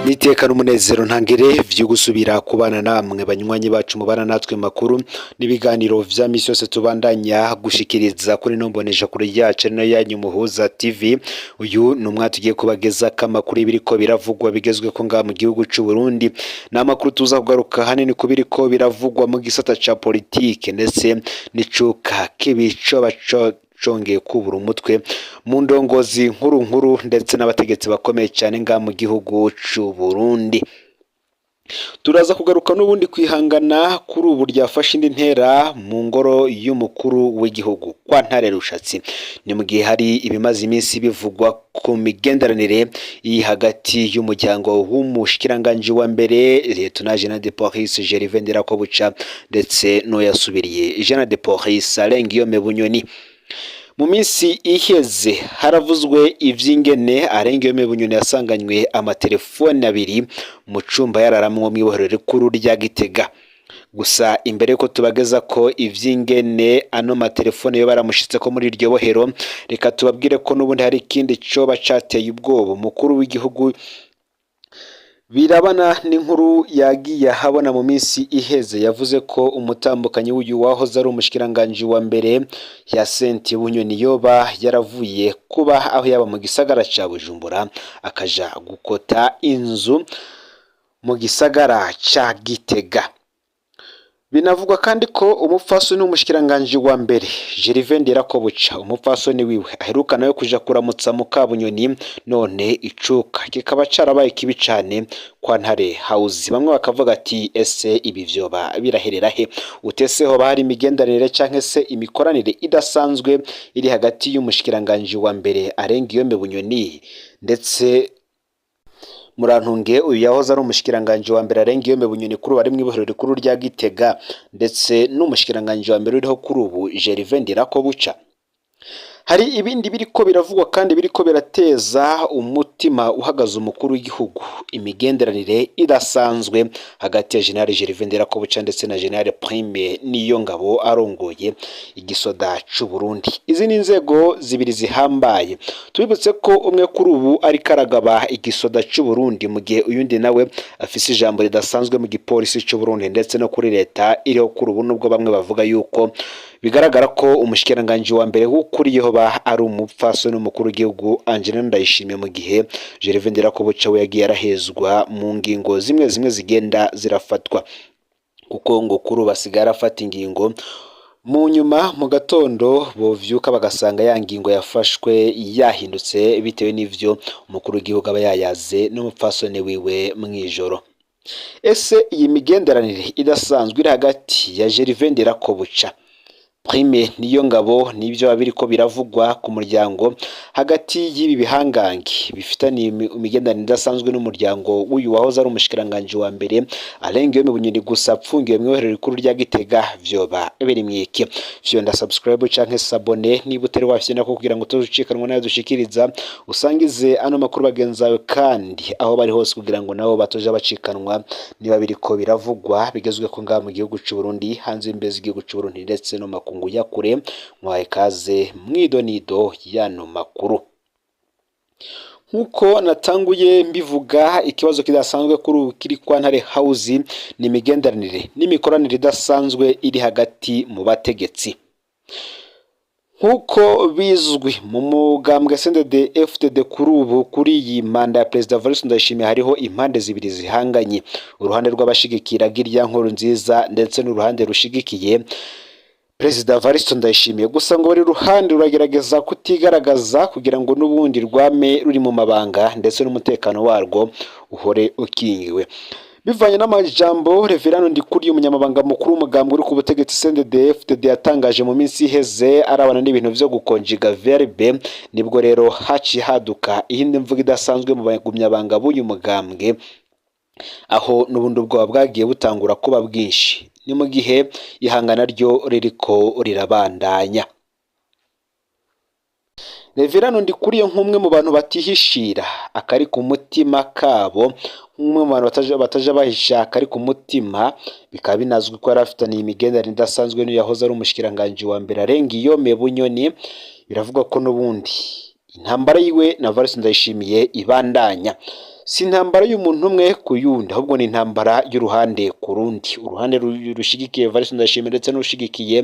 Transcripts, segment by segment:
Niteka n'umunezero ntangere vyo gusubira kubana namwe, banywanyi bacu mubana natwe makuru n'ibiganiro vya misi yose tubandanya gushikiriza kuri no mbonesha kure yacu, ari nayo yanyu Muhuza TV. Uyu ni umwanya tugiye kubageza amakuru y'ibiriko biravugwa bigezweko ngaha mu gihugu c'u Burundi. Ni amakuru tuza kugaruka hanini ku biriko biravugwa mu gisata ca politike, ndetse n'icuka kibi coba congeye kubura umutwe mu ndongozi nkuru nkuru ndetse n'abategetsi bakomeye cyane ngaha mu gihugu c'u Burundi. Turaza kugaruka n'ubundi kwihangana kuri ubu ryafashe indi ntera mu ngoro y'umukuru w'igihugu kwa Ntare Rushatsi. Ni mu gihe hari ibimaze iminsi bivugwa ku migenderanire iri hagati y'umuryango w'umushikiranganji wa mbere, Lieutenant General de Police Gervais Ndirakobuca, ndetse n'uwo yasubiriye, General de Police Alain Guillaume Bunyoni. Mu minsi iheze haravuzwe ivy'ingene Alain Guillaume Bunyoni yasanganywe amatelefone abiri mu cumba yararamwo mw'ibohero rikuru rya Gitega. Gusa imbere yuko tubageza ko ivy'ingene ano matelefone yo baramushitse ko muri iryo bohero, reka tubabwire ko n'ubundi hari ikindi coba cateye ubwoba umukuru w'igihugu, birabana n'inkuru yagiye ahabona mu minsi iheze. Yavuze ko umutambukanyi w'uyu wahoze ari umushikiranganji wa mbere ya Senti Bunyoni yoba yaravuye kuba aho yaba mu gisagara ca Bujumbura, akaja gukota inzu mu gisagara ca Gitega. Binavugwa kandi ko umupfasoni w'umushikiranganji wa mbere Gervais Ndirakobuca, umupfasoni wiwe aheruka nawe kuja kuramutsa Mukabunyoni, none icuka kikaba carabaye kibi cane kwa Ntare House. Bamwe bakavuga ati: "Ese ibi vyoba biraherera he?" Utese hoba hari imigenderanire canke se imikoranire idasanzwe iri hagati y'umushikiranganji wa mbere Alain Guillaume Bunyoni ndetse, murantunge, uyu yahoze ari umushikiranganji wa mbere Alain Guillaume Bunyoni kuri ubu ari mw'ibohero rikuru rya Gitega, ndetse n'umushikiranganji wa mbere uriho kuri ubu Gervais Ndirakobuca? Hari ibindi biriko biravugwa kandi biriko birateza umutima uhagaze umukuru w'igihugu: imigenderanire idasanzwe hagati ya General Gervais Ndirakobuca ndetse na General Prime Niyongabo arongoye igisoda c'u Burundi. Izi ni inzego zibiri zihambaye. Tubibutse ko umwe kuri ubu ariko aragaba igisoda c'u Burundi, mu gihe uyundi nawe afise ijambo ridasanzwe mu gipolisi c'u Burundi ndetse no kuri leta iriho kuri ubu, nubwo bamwe bavuga yuko bigaragara ko umushikiranganji wa mbere w'ukuri yoba ari umupfasoni w'umukuru w'igihugu Angelina Ndayishimiye, mu gihe Gervais Ndirakobuca we yagiye arahezwa mu ngingo zimwe zimwe zigenda zirafatwa, kuko ngo kuri ubu asigaye arafata ingingo, mu nyuma mu gatondo bovyuka bagasanga ya ngingo yafashwe yahindutse, bitewe n'ivyo umukuru w'igihugu aba yayaze n'umupfasoni wiwe mw'ijoro. Ese iyi migenderanire idasanzwe iri hagati ya Gervais Ndirakobuca, Prime Niyongabo, nibyo biriko biravugwa ku muryango hagati y'ibi bihangange bifitaniye imigenderanire idasanzwe n'umuryango w'uyu wahoze ari umushikiranganji wa mbere Alain Guillaume Bunyoni, gusa apfungiwe mw'ibohero rikuru rya Gitega, vyoba biri mwiki? Fyonda subscribe canke s'abonner niba utari wafyonda ko, kugira ngo tuzucikanwa nayo dushikiriza. Usangize ano makuru bagenzi bawe kandi aho bari hose, kugira ngo nabo batoja bacikanwa niba biriko biravugwa bigezweho ngaha mu gihugu c'u Burundi, hanze y'imbibe z'igihugu c'u Burundi, ndetse no makungu ya kure. Mwaye kaze mwidonido y'ano makuru. Nk'uko natanguye mbivuga, ikibazo kidasanzwe kuri ubu kiri kwa Ntare House ni imigenderanire n'imikoranire idasanzwe iri hagati mu bategetsi. Nk'uko bizwi, mu mugambwe CNDD FDD kuri ubu, kuri iyi manda ya Perezida Evariste Ndayishimiye, hariho impande zibiri zihanganye: uruhande rw'abashigikira Girya Nkuru Nziza ndetse n'uruhande rushigikiye Perezida Evariste Ndayishimiye. Gusa ngo buri ruhande ruragerageza kutigaragaza kugira ngo n'ubundi rwame ruri mu mabanga, ndetse n'umutekano warwo uhore ukingiwe. Bivanye n'amajambo Reverend Ndikuriye, umunyamabanga mukuru w'umugambwe uri ku butegetsi CNDD FDD, yatangaje mu minsi iheze arabana n'ibintu vyo gukonjiga verbe, nibwo rero haciye haduka iyindi mvugo idasanzwe mu bagumyabanga b'uyu mugambwe, aho n'ubundi ubwoba bwagiye butangura kuba bwinshi. Ni mu gihe ihangana ryo ririko rirabandanya. Reverend Ndikuriye, nk'umwe mu bantu batihishira akari ku mutima kabo, nk'umwe mu bantu bataja bahisha akari ku mutima, bikaba binazwi ko yari afitaniye imigenderanire idasanzwe n'iyo yahoze ari umushikiranganji wa mbere Alain Guillaume Bunyoni, biravugwa ko n'ubundi intambara yiwe na Evariste Ndayishimiye ibandanya. Si intambara y'umuntu umwe ku yundi, ahubwo ni intambara y'uruhande ku rundi, uruhande rushigikiye Evariste Ndayishimiye ndetse n'ushigikiye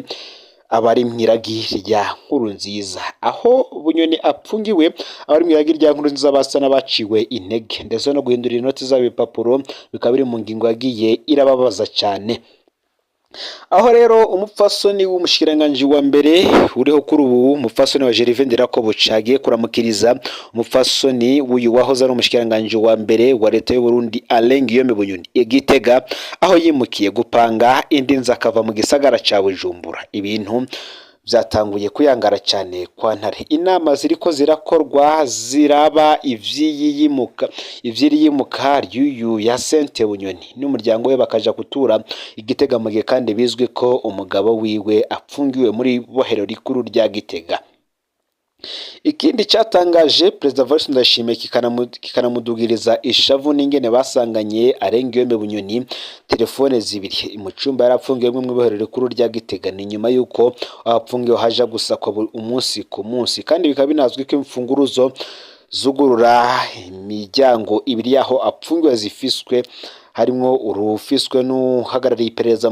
abari mw'iragi rya Nkurunziza. Aho Bunyoni apfungiwe, abari mw'iragi rya Nkurunziza basa n'abaciwe intege, ndetse no guhindura inoti zabo ibipapuro bikaba biri mu ngingo yagiye irababaza cyane. Aho rero umupfasoni w'umushikiranganji wa mbere uriho kuri ubu, umupfasoni wa Gervais Ndirakobuca, agiye kuramukiriza umupfasoni w'uyu wahoze ari umushikiranganji wa mbere wa leta y'u Burundi Alain Guillaume Bunyoni i Gitega, aho yimukiye gupanga indi nzu akava mu gisagara ca Bujumbura. Ibintu byatanguye kuyangara cyane kwa Ntare. Inama ziriko zirakorwa ziraba ivy'iyimuka, ivy'iriyimuka ry'uyu Hyacinthe Bunyoni n'umuryango we bakaja gutura i Gitega, mu gihe kandi bizwi ko umugabo wiwe apfungiwe muri bohero rikuru rya Gitega. Ikindi cyatangaje Perezida Evariste Ndayishimiye kikanamudugiriza ishavu n'ingene basanganye Alain Guillaume Bunyoni telefone zibiri mu cumba yari apfungiwemwo mw'ibohero rikuru rya Gitega. Ni nyuma y'uko apfungiwe haja gusakwa umunsi ku munsi, kandi bikaba binazwi ko imfunguruzo zugurura imiryango ibiri y'aho apfungiwe zifiswe, harimwo urufiswe n'uhagarariye iperereza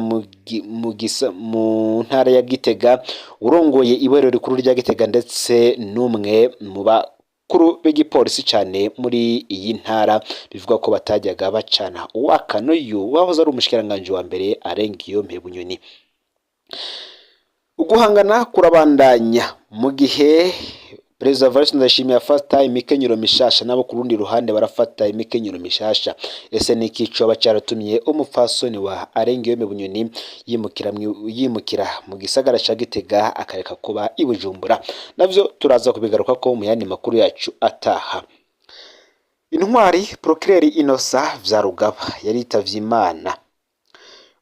mu ntara ya Gitega, urongoye ibohero rikuru rya Gitega, ndetse n'umwe mu bakuru b'igipolisi cyane muri iyi ntara, bivuga ko batajyaga bacana uwaka n'uyu wahoze ari umushikiranganji wa mbere Alain Guillaume Bunyoni. Uguhangana kurabandanya mu gihe Perezida Evariste Ndayishimiye afata imikenyero mishasha, nabo ku rundi ruhande barafata imikenyero mishasha. Ese ni iki coba caratumye umupfasoni wa Alain Guillaume Bunyoni yimukira mu gisagara ca Gitega akareka kuba i Bujumbura? Navyo turaza kubigaruka ko mu yandi makuru yacu ataha. Intwari Procureur Innocent Vyarugaba yaritavye Imana.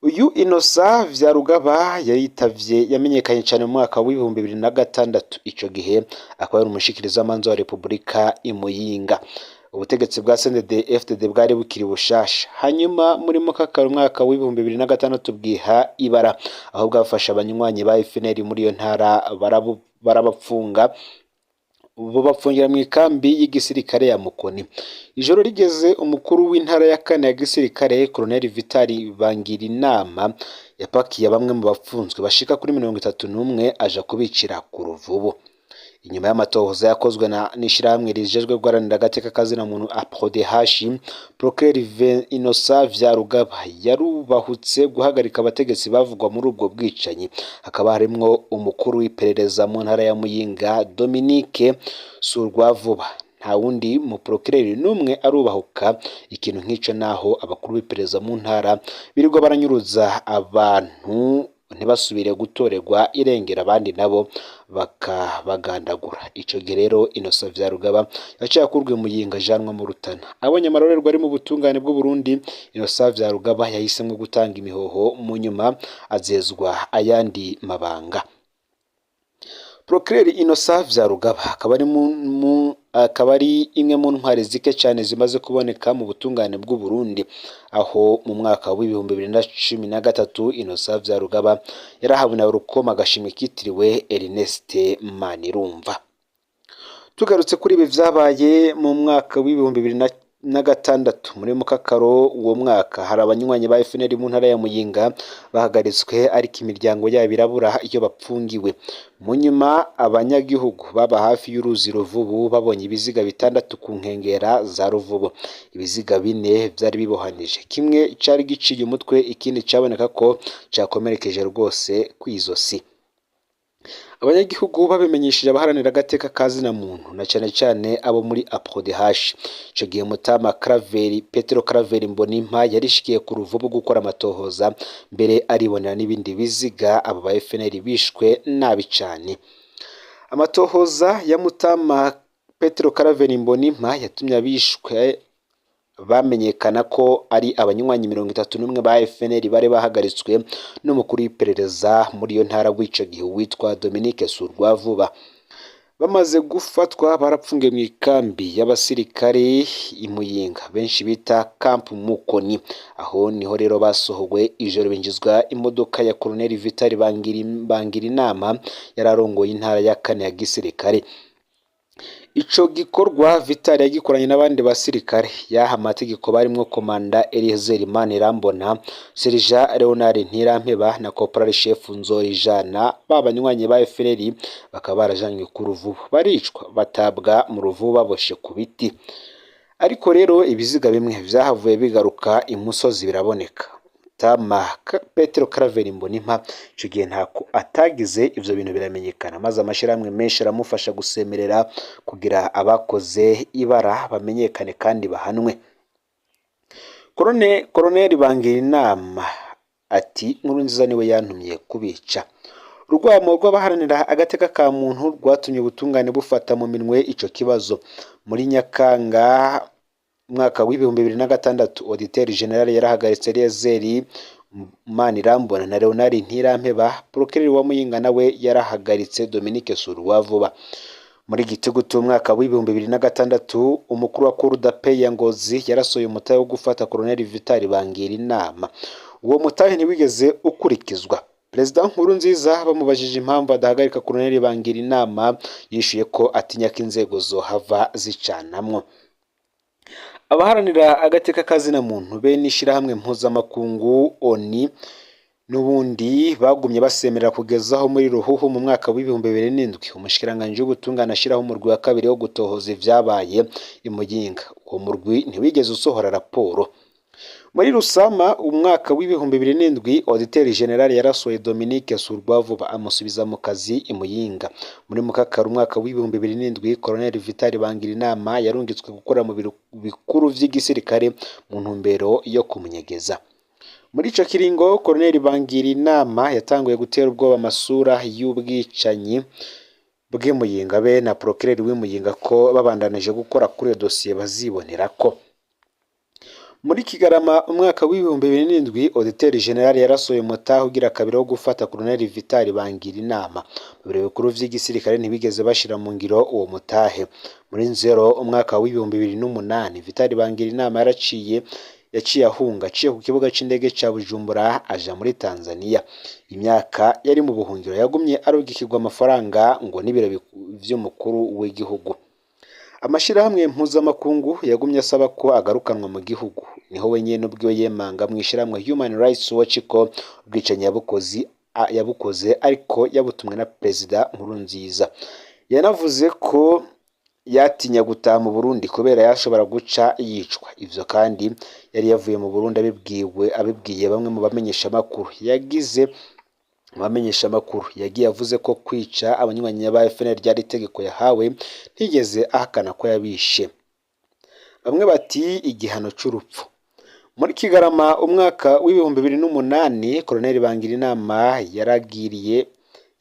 Uyu Innocent Vyarugaba yaritavye, yamenyekanye cyane mu mwaka w'2006. Ico gihe akaba yari umushikirizamanza wa Repubulika i Muyinga. Ubutegetsi bwa CNDD FDD bwari bukiri bushasha. Hanyuma muri mukakaro umwaka w'2006 bwiha ibara, aho bwafashe abanywanyi ba FNL muri iyo ntara barabapfunga, bubapfungira mu ikambi y'igisirikare ya Mukoni. Ijoro rigeze, umukuru w'intara ya kane ya gisirikare, Colonel Vitali Bangirinama, yapakiye bamwe mu bafunzwe bashika kuri 31 aja kubicira ku Ruvubu. Inyuma y'amatohoza yakozwe na n'ishirahamwe rijejwe guharanira agateka kazina muntu APRODH, Procureur Innocent Vyarugaba yarubahutse guhagarika abategetsi bavugwa muri ubwo bwicanyi, hakaba harimwo umukuru w'iperereza mu ntara ya Muyinga Dominique Surwavuba. Nta wundi mu procureur n'umwe arubahuka ikintu nk'ico, naho abakuru b'iperereza mu ntara birirwa baranyuruza abantu ntibasubire gutorerwa irengera, abandi nabo bakabagandagura. Ico gihe rero Innocent Vyarugaba yaciye akurwa i Muyinga ajanwa mu Rutana. Abonye amarorerwa ari mu butungane bw'u Burundi, Innocent Vyarugaba yahisemwo gutanga imihoho, mu nyuma azezwa ayandi mabanga. Procureur Innocent Vyarugaba akaba ari imwe mu ntwari zike cyane zimaze kuboneka mu butungane bw'u Burundi, aho mu mwaka w'2013 Innocent Vyarugaba yarahawe na Rukoma agashimwe kitiriwe Ernest Manirumva. Tugarutse kuri ibi vyabaye mu mwaka w'2006, muri mukakaro uwo mwaka, hari abanywanyi ba FNL mu ntara ya Muyinga bahagaritswe, ariko imiryango yabo irabura iyo bapfungiwe. Mu nyuma abanyagihugu baba hafi y'uruzi Ruvubu babonye ibiziga bitandatu ku nkengera za Ruvubu. Ibiziga bine vyari bibohanije, kimwe cari giciye umutwe, ikindi caboneka ko cakomerekeje rwose kw'izosi. Abanyagihugu babimenyesheje abaharanira agateka ka zina muntu, na cane cane abo muri APRODH. Ico gihe Mutama Claver, Petero Claver Mbonimpa, yarishikiye ku Ruvubu gukora amatohoza, mbere aribonera n'ibindi biziga. Abo ba FNL bishwe nabi cane. Amatohoza ya Mutama Petero Claver Mbonimpa yatumye abishwe bamenyekana ko ari abanywanyi 31 ba FNL bari bahagaritswe n'umukuru w'iperereza muri iyo ntara w'ico gihe witwa Dominique Surwavuba. Bamaze gufatwa barapfungiwe mu ikambi y'abasirikare i Muyinga benshi bita Camp Mukoni. Aho niho rero basohowe ijoro, binjizwa imodoka ya Colonel Vital Bangirinama yari arongoye intara ya kane ya gisirikare. Ico gikorwa Vital yagikoranye n'abandi basirikare yaha amategeko barimwo komanda Eliezer Manirambona, Sergent Leonard Ntirampeba na Corporal Chef Nzorijana, babanywanyi ba FNL bakaba barajanywe ku Ruvubu, baricwa batabwa mu Ruvubu baboshe ku biti. Ariko rero ibiziga bimwe vyahavuye bigaruka imusozi biraboneka. Tama Petero Karaveri Mbonimpa ico gihe ntako atagize, ivyo bintu biramenyekana, maze amashirahamwe menshi aramufasha gusemerera kugira abakoze ibara bamenyekane kandi bahanwe. Koroneli Bangirinama ati Nkurunziza niwe yantumye kubica. Urwamo rw'abaharanira agateka ka muntu rwatumye ubutungane bufata mu minwe ico kibazo. Muri Nyakanga mwaka w'2006 Auditeur General yarahagaritse Eliezer Manirambona na Leonard Ntirampeba. Procureur wa Muyinga nawe yarahagaritse Dominique Suruwavuba. Muri Gitugutu umwaka w'2006 umukuru wa Cour d'appel ya Ngozi yarasohoye umutahe wo gufata Colonel Vital Bangirinama. Uwo mutahe ntiwigeze ukurikizwa. Perezida Nkurunziza bamubajije impamvu adahagarika Colonel Bangirinama, yishuye ko atinya ko inzego zohava zicanamwo. Abaharanira agateka kazina muntu be n'ishirahamwe mpuzamakungu ONU n'ubundi bagumye basemerera kugeza aho muri Ruhuhu mu mwaka w'2007 umushikiranganji w'ubutungane ashiraho umurwi wa kabiri wo gutohoza ivyabaye i Muyinga. Uwo murwi ntiwigeze usohora raporo. Muri Rusama umwaka w'2007 Auditeur General yarasohoye Dominique Surwavuba amusubiza mu kazi i Muyinga. Muri Mukakaro umwaka w'2007 Colonel Vital Bangirinama yarungitswe gukora mu biro bikuru vy'igisirikare mu ntumbero yo kumunyegeza. Muri ico kiringo Colonel Bangirinama yatanguye gutera ubwoba amasura y'ubwicanyi bw'i Muyinga be na Procureur w'i Muyinga ko babandanije gukora kuri iyo dosiye bazibonerako. Muri Kigarama umwaka w'2007 Auditeur General yarasohoye umutahe ugira kabiri wo gufata Colonel Vital Bangirinama. Mu biro bikuru vy'igisirikare ntibigeze bashira mu ngiro uwo mutahe. Muri Nzero umwaka w'2008 Vital Bangirinama yaciye ahunga aciye ku kibuga c'indege ca Bujumbura aja muri Tanzania. Imyaka yari mu buhungiro yagumye arungikirwa amafaranga ngo n'ibiro vy'umukuru w'igihugu. Amashirahamwe mpuzamakungu yagumye asaba ko agarukanwa mu gihugu. Niho wenyene ubwiwe yemanga mw'ishirahamwe Human Rights Watch ko ubwicanyi yabukoze ariko yabutumwe na Perezida Nkurunziza. Yanavuze ko yatinya gutaha mu Burundi kubera yashobora guca yicwa. Ivyo kandi yari yavuye mu Burundi abibwiye bamwe mu bamenyeshamakuru. Yagize abamenyeshamakuru yagiye avuze ko kwica abanywanyi ba FNL ryari itegeko yahawe, ntigeze ahakana ko yabishe. Bamwe bati igihano c'urupfu. Muri Kigarama umwaka w'2008 Colonel Bangirinama yaragiriye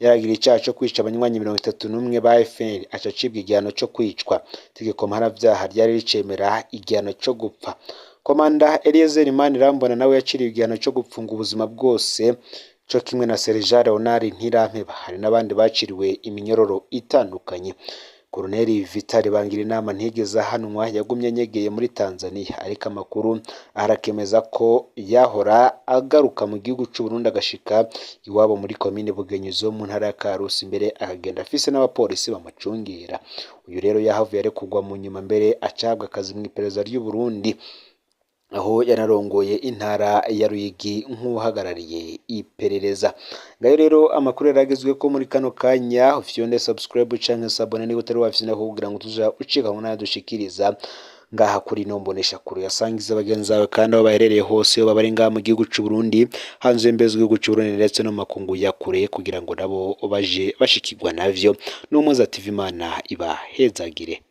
icaha co kwica abanywanyi 31 ba FNL, aca acibwa igihano co kwicwa. Itegeko mpanavyaha ryari ricemera igihano co gupfa. Komanda Eliezer Manirambona nawe yaciriwe igihano co gupfunga ubuzima bwose co kimwe na Sergent Leonard Ntirampeba. Hari n'abandi baciriwe iminyororo itandukanye. Colonel Vital Bangirinama ntigeze ahanwa, yagumye anyegeye muri Tanzania, ariko amakuru arakemeza ko yahora agaruka mu gihugu c'u Burundi agashika iwabo muri komine Bugenyuzi mu ntara ya Karusi, mbere akagenda afise n'abapolisi bamucungera. Uyu rero yahavuye arekurwa mu nyuma, mbere acahabwa akazi mw'iperereza ry'u Burundi, aho yanarongoye intara ya Ruyigi nk'uhagarariye iperereza. Ngayo rero amakuru yaragezwe ko muri kano kanya. Ufyonde subscribe canke s'abonner niba utari wafyonda kugira ngo tuja ucika ngo dushikiriza ngaha kuri ino mbonesha kure. Yasangiza bagenzi bawe kandi aho baherereye hose, baba bari ngaha mu gihugu c'u Burundi, hanze y'imbibe z'igihugu c'u Burundi ndetse no mu makungu ya kure, kugira ngo nabo baje bashikirwa navyo. N'Umuhoza TV, Imana ibahezagire.